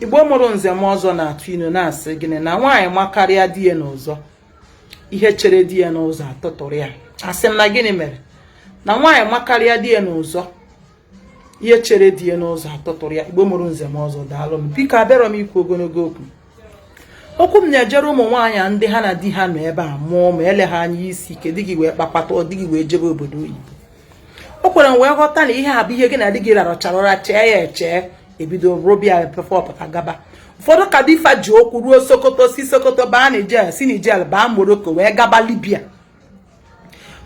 Igbo mụrụ nze mụọ ọzọ na-atụ inu na-asị gịnị na nwaanyị makarịa di ya n'ụzọ, ihe chere di ya n'ụzọ atụtụrụ ya. Asị m na gịnị mere na nwaanyị makarịa di ya n'ụzọ, ihe chere di ya n'ụzọ atụtụrụ ya? Igbo mụrụ nze mụọ ọzọ, daalụ m. Biko, abịarọ m ikwu ogologo okwu. Okwu m na-ejere ụmụ nwaanyị ndị ha na di ha nọ ebe a mụọ ma ele ha anya isi ike, di gị wee kpakpata, di gị wee jebe obodo oyibo. O kwere m wee ghọta na ihe a bụ ihe gị na di gị rarọchara ụra chee ya eche, ebido robia pọpụta gaba. Ụfọdụ ka di fa ji ụkwụ ruo Sokoto, si Sokoto baa Niger, si Niger baa Morocco, wee gaba Libya.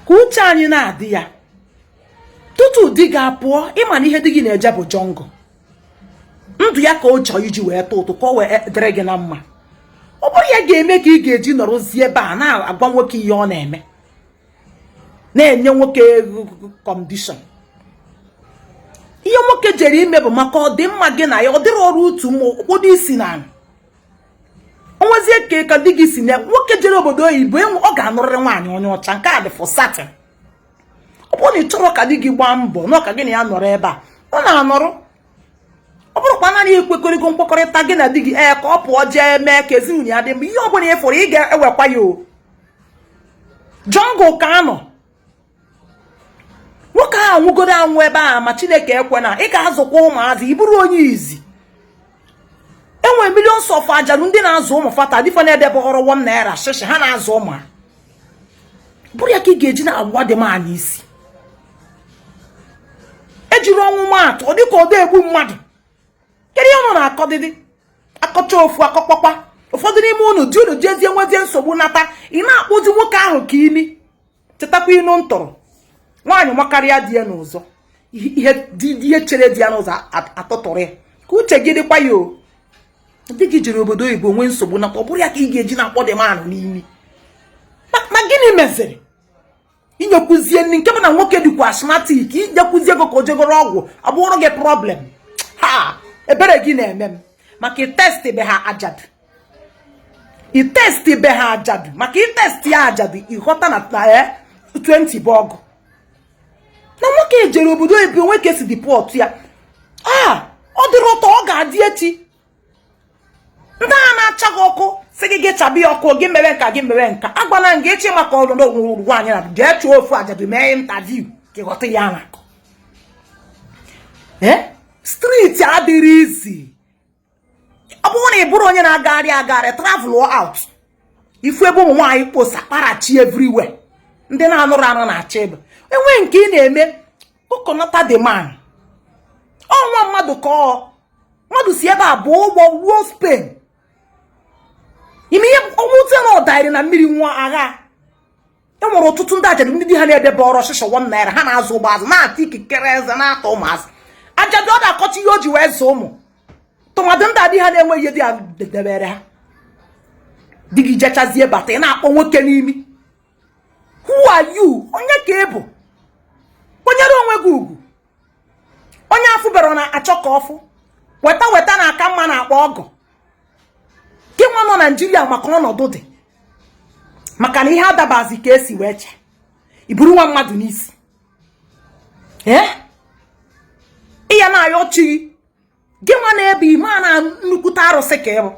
Ka uche anyị na-adị ya, tutu di gị apụọ, ịma na ihe di gị na-eje bụ jungle ndụ ya ka ọ chọọ iji wee tụ ụtụ ka ọ wee dịrị gị na mma. Ọ bụrụ ya ga-eme ka ị ga-eji nọrọzie ebe a na-agwa nwoke ihe ọ na-eme, na-enye nwoke condition. Ihe nwoke jere ime bụ maka ọdịmma gị na ya. Ọ dịrị ọrụ otu ma okpodo isi na onwezie ka di gị si na nwoke jere obodo oyibo, ọ ga-anụrịrị nwaanyị onye ọcha. Nke a dị for certain. Ọ bụrụ na ị chọrọ ka di gị gbaa mbọ na ọka gị na ya nọrọ ebe a, ọ na-anọrọ. Ọ bụrụkwa naanị ekwekọrịgo nkwekọrịta gị na di gị, ee, ka ọ pụọ jee mee ka ezinụlọ ya dị mma, ihe ọ bụla ị fụrụ, ị ga-ewekwa ya. O jungle ka anọ, nwoke ahụ nwụgoro anwụ ebe a, ma Chineke ekwe na ị ga-azụkwa ụmụazị. Ị bụrụ onye izi, enwere millions of ajaru ndị na-azụ ụmụ fata dịfa na-edebe ọrụ ₦1 shishi ha na-azụ ụmụ ha. Bụrụ ya ka ị ga-eji na-agwa dị m isi ejiri ọnwụ maatụ, ọ dịka ọ egbu mmadụ. Kedu ihe ụnụ na-akọdịdị akọcha ofu akọkpọkwa? Ụfọdụ n'ime unu, di unu jezie nwezie nsogbu nata, ị na-akpụzi nwoke ahụ ka imi. Chetakwa inu ntụrụ: nwaanyị makarịa di ya n'ụzọ, ihe chere di ya n'ụzọ atụtụrụ ya. Ka uche gị dịkwa ya. O di gị jere obodo oyibo nwee nsogbu nata, ọ bụrụ ya ka ị ga-eji na-akpọ dị manụ n'imi. Ma gịnị meziri inyekwuzie nri, nke bụ na nwoke dịkwa asthmatic, inyekwuzie ego ka o jegoro ọgwụ, ọ bụrụ gị problem? Ha ebere gị na-eme m maka itest be ha ajadu, itest be ha ajadu, maka itest ya ajadu, ịghọta na 20 bụ ọgụ na nwoke jere obodo oyibo, onwe ka esi deport ya. A ọ dịrị ụtọ, ọ ga-adị echi. Ndị a na-acha gị ọkụ sị gị chabi ya ọkụ, gị mere nka, gị mere nka, agwana nga echi maka ọnọdụ onwere nwaanyị na jee chụọ ofu ajadu mee interview ka ịghọta ya na-akọ. Ee, street adịrị izi. Ọ bụrụ na ị bụrụ onye na-agagharị agagharị, travel out, ifu ebe ụmụ nwaanyị kposa kparachi everywhere, ndị na-anụrụ anụ na-achọ ebe enwe nke ị na-eme kụkọnata the man. Ọnwa mmadụ ka ọ mmadụ si ebe a bụ ụgbọ ruo Spain, ime ihe ọnwụte na ọdairi na mmiri nwa agha. E nwere ọtụtụ ndị ajadu ndị di ha na-edebe ọrụ ọchịchọ ₦1, ha na-azụ ụgbọazụ, na-ata ikikere eze, na-ata ụmụazị ajadu. Ọ na-akọcha ihe o ji wee zụọ ụmụ, tụmadị ndị adị ha na-enweghị ihe di ha debere ha. Di gị jechazie bata, ị na-akpọ nwoke n'imi. Who are you? Onye ka ị bụ? Kwenyere onwe gị ugwu. Onye afụbara na-achọ ka ọfụ weta weta na aka mma na-akpọ ọgụ gị nwa nọ Naijiria maka ọnọdụ dị, maka na ihe adabazi ka esi wee chee iburu nwa mmadụ n'isi. Ee, ịya na-ayọ chi gị nwa na-ebe ime a na nnukwute arụsị ka ịbụ,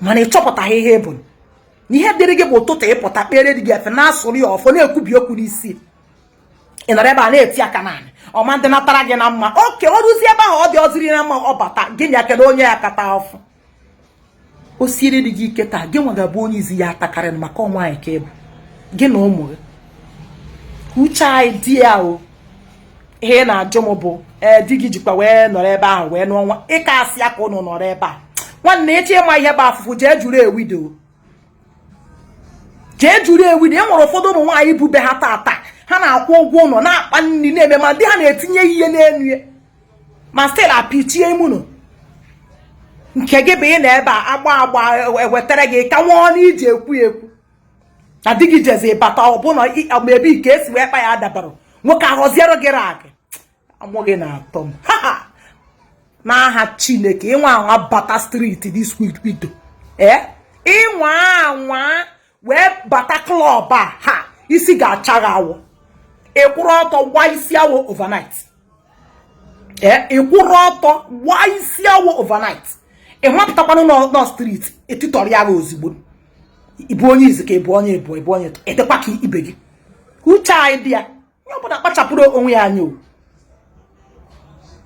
mana ị chọpụtaghị ihe ịbụ na ihe dịrị gị bụ ụtụtụ ịpụta kpere dị gị efe, na-asụrụ ya ọfọ, na-ekwubi okwu n'isi. Ị nọrọ ebe a na-eti aka naanị ọma ndị natara gị na mma oke. Ọ rụzie ebe ahụ, ọ dị ọziri na mma, ọ bata gịnị ya? Kedu onye ya kata ọfụ? O siere dị gị ike taa, gị nwa ga-abụ onye izi ya atakarị maka ọnwa anyị ka ịbụ gị na ụmụ gị. Ka uche anyị dị ya. O ihe ị na-ajụ m bụ, ee, di gị jikwa wee nọrọ ebe ahụ wee nụọ nwa ịka asị ya ka ụnụ nọrọ ebe a. Nwanne, echi ịma ihe bụ afụfụ, jee jụrụ ewido, jee jụrụ ewido. E nwere ụfọdụ ụmụ nwaanyị bube ha tata, ha na-akwụ ụgwọ ụlọ, na-akpa nri, na-eme, ma ndị ha na-etinye ihe n'elu ya, ma still apịchie ime ụlọ. Nke gị bụ ị na ebe a agba agba ewetara gị ka nwa ọnụ iji ekwu ekwu na di gị jezi bata, ọbụna ebe ike esi wee kpa ya adabara nwoke aghọziere gị rag amụ gị na-atọ m. Ha n'aha Chineke, ịnwa anwa bata street this week, bido ee, ịnwa anwa wee bata club a, ha isi ga-acha gị awụ, ị kwụrụ ọtọ gwa isi awụ overnight. Ee, ịkwụrụ ọtọ gbaa isi awọ overnight, ị mapụtakwanụ nọ street, etitọrọ ya gị ozugbo. Ịbụ onye izi ka ịbụ onye ịbụ, ịbụ onye edekwa ka ibe gị. Uche anyị dị ya. Onye ọbụla kpachapụrụ onwe ya anya o.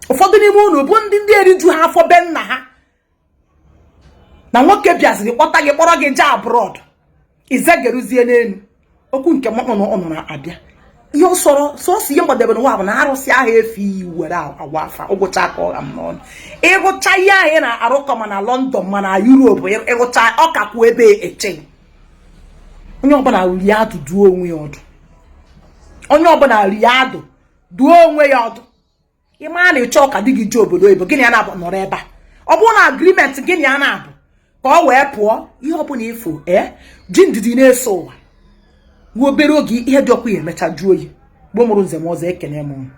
Ụfọdụ n'ime unu bụ ndị eriju ha afọ be nna ha, na nwoke bịaziri kpọta gị, kpọrọ gị jee abroad, izegeruzie n'elu okwu nke mụ nọ na-abịa. Ihe sọrọ sọsọ ihe mgbadebe n'ụwa bụ na arụsị ahụ efe iyi were agwa afa ụgwụcha aka ọha m n'ọnụ. Ịrụcha ihe ahụ ị na-arụkọ, ma na London ma na Europe, ịrụcha ọkakwu ebe eche. Onye ọbụla rie adụ duo onwe ya ọdụ. Onye ọbụla rie adụ duo onwe ya ọdụ. Ị maa na ịchọ ka di gị jee obodo oyibo, gịnị ya na-abụ nọrọ ebe a? Ọ bụrụ na agreement gịnị ya na-abụ ka ọ wee pụọ, ihe ọbụla ịfụ, ee, ji ndidi na-eso ụwa. Nwa obere oge, ihe dị ọkụ ya emecha juo oyi. Gbo mụrụ nze m ọzọ, ekene m.